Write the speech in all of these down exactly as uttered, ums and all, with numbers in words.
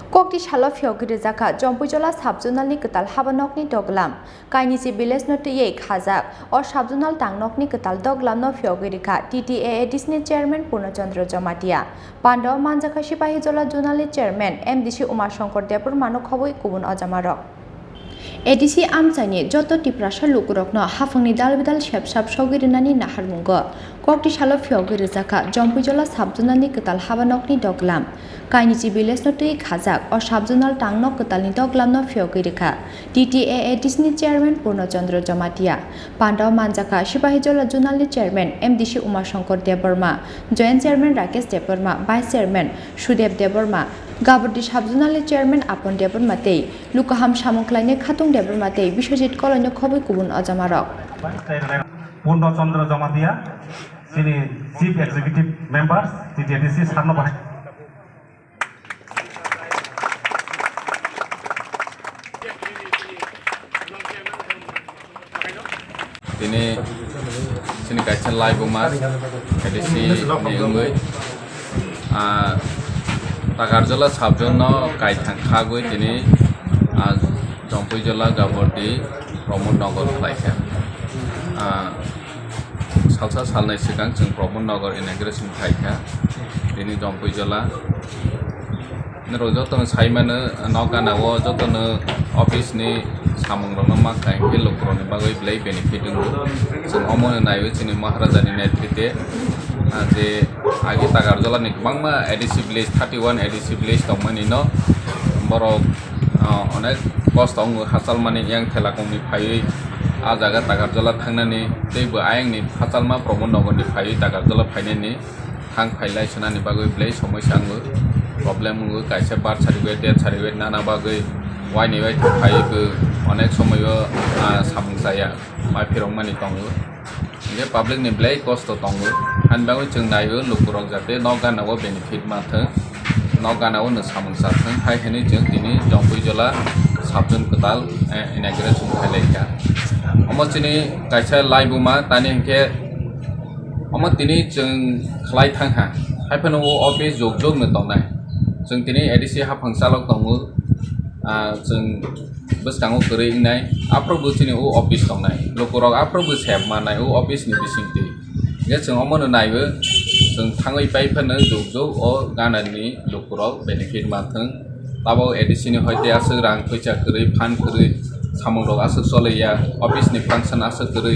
Kokti salo phiyogwi rwjakha Jompuijola sub-zonal ni kwtal haba nokni doglam. Kainichi village no twiwi khajak o sub-zonal tangnokni kwtal doglam no phiyogwi rwkha T T A A D C ni chairman Purno Chandra Jamatia. Panda o manjakha Sipahijola zonal ni chairman M D C Uma Shankar Debbarma no khobwi kubun ojamarok. A D C amchaini joto Tiprasa lukurokno haphangni dal bidal sepsap sogwi rwnani naharmungo kokti salo phiyogwi rwjakha Jompuijola sub-zonal ni kwtal haba nokni doglam. Kainichi village no twi khajak o sub-zonal tangnok kwtalni doglam no phiyogwi rwkha T T A A D C ni chairman Purno Chandra Jamatia. Panda o manjakha Sipahijola zonal ni chairman M D C Uma Shankar Debbarma, joint chairman Rakesh Debbarma, vice chairman Sudeb Debbarma, Gabordi sub-zonal ni chairman Apon Debbarma tei lukaham samung khlainai Khatung Debbarma tei Biswajit Koloino khobwi kubun ojamarok. Purno Chandra Jamatia, chini Chief Executive Member, T T A D C sarno bahai. Tini chini kaisa laibuma A D C ni wngwi, ah, Takarjala sub-zone no kaithang khagwi tini, ah, Jompuijola Gabordi Pramod Nagar khlaikha. Ah, salsa salnwi swkang chwng Pramod Nagar inauguration khlaikha. Tini Jompuijola Norok jotono sai mano, nok gana o jotono office ni samung rok no ma kha, hwnkhe lukurok ni bagwi belai benefit wngo. Chwng omo no naiwi chini Maharaja ni netrite, ah, je agi Takarjala ni kwbangma A D C village, thirty one A D C village tongmani no borok, ah, onek kosto wngo, hachal mani yang thela kong ni phaiwi ah jaga Takarjala thangnani tei bo ayang ni hachal ma Pramod Nagar ni phaiwi Takarjala phainani. Thang phailai swnani bagwi belai somoi sa wngo, problem wngo, kaisa birth certificate, death certificate nana bagwi waini wai thang phaiwi bo onek somoi o, ah, samung chaya, mai phirokmani tongo. Hingke public ni belai kosto tongo, hani bagwi chwng naiwi lukurok jate nok gana o benefit manthwng, nok gana o no samung chathwng, hai hwnwi chwng tini Jompuijola sub-zone kwtal, eh, inauguration khailai kha. Omo chini kaisa laibuma, tani hingke Omo tini chwng khlai thang ha, hai phano o office jok jok no tongnai. Chwng tini A D C haphang chalok tongo, ah, chwng bwskango kwrwi wngnai, aphuru bo chini o office tongnai. Lukurok aphuru bo sep mannai o office ni bisingtwi. Hingke chwng omo no naiwi, chwng thangwi pai phano jok jok o gana ni lukurok benefit manthwng. Tabok A D C ni hoite aswk rang poisa kwrwi, phan kwrwi, samung rok aswk choliya, office ni function aswk kwrwi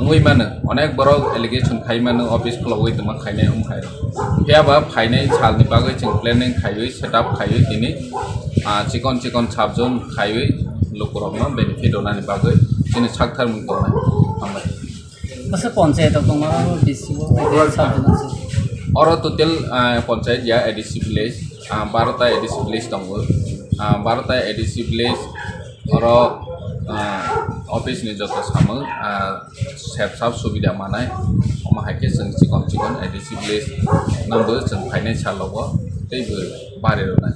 wngwi mano. Onek borok allegation khai mano, office khulogwi tongma khainai wng hai rok. Phiya ba phainai sal ni bagwi chwng planning khaiwi, setup khaiwi tini, ah, chikon chikon sub-zone khaiwi lukurokno benefit rwnani bagwi chini sak tharmung tongnai. Hambai. Bwswk ponchayat o tongma oro D C o sub-zone aswk. Oro total, ah, ponchayat ya A D C village, ah, barota A D C village tongo. Ah, barota A D C village oro, ah, office ni joto samung, ah, sep sap subida manai. Omo hai khe chwng chikon chikon A D C village nangbo chwng phainai salo o tei bo bari rwnai.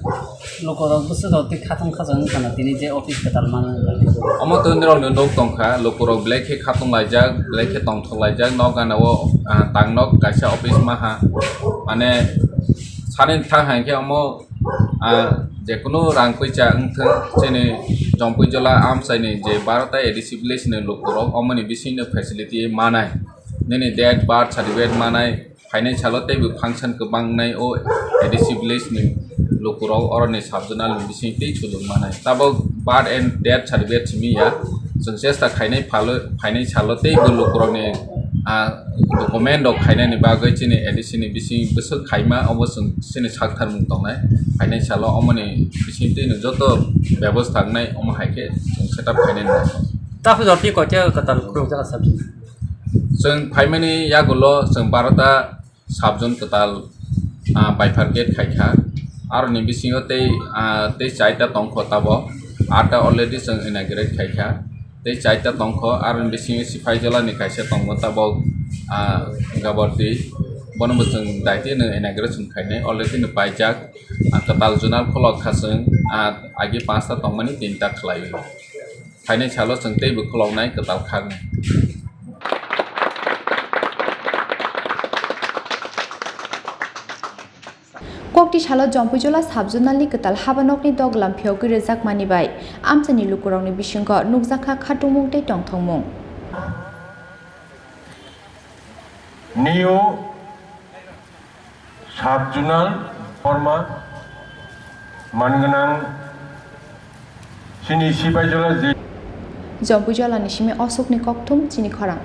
Lukurok bwswk rok tei khatung khajak wngkha na tini je office kwtal manwi. Omo to nirok ni nuk tongkha, lukurok belai khe khatung laijak, belai khe tongthok laijak, nok gana o, ah, tang nok kaisa office maha, mane sani thang hai khe omo, ah, jekunu rang poisa wngthwng chini Jompuijola amchaini je barota A D C village ni lukurok omoni bisingno facility manai, nini date birth certificate manai, phainai salo teibo function kwbang wngnai o A D C village ni lukurok, oroni sub-zonal ni bising tei chujak manai. Tabok birth and death certificate simi ya, chwng chesta khainai phalo, phainai salo teibo lukurokni, ah, document rok khainani bagwi chini A D C ni bising bwswk khaima, obo chwng chini sak tharmung tongnai. Phainai salo omoni bising tei no joto bebostha wngnai, omo hai khe chwng setup khainai nango. Taphuk jor twi koitya kwtal khulukjak sub-zone? Chwng phaimani yagulo chwng barota sub-zone kwtal, ah, bifurcate khaikha. Aroni bisingo tei, ah, tei chaita tongkho tabok. Atta already chwng inaugurate khaikha. Tei chaita tongkho, aroni bisingo Sipahijola ni kaisa tongo tabok, ah, Gabordi. Bono bo chwng daitino inauguration khainai, already no paijak. Ah, kwtal zonal khulok kha chwng, ah, agi panchta tongmani tinta khlaiwi. Phainai salo chwng teibo khuloknai kwtal khaknwi. Kokti salo Jompuijola subzonalni kwtal habanokni doglam phiyogwi rwjakmani bai amchaini lukurokni bisingo nukjakha khatungmung tei tongthokmung. New subzonal forma mangnang chini Sipaijola je. Jompuijolani simi osukni kokthum chini khorang.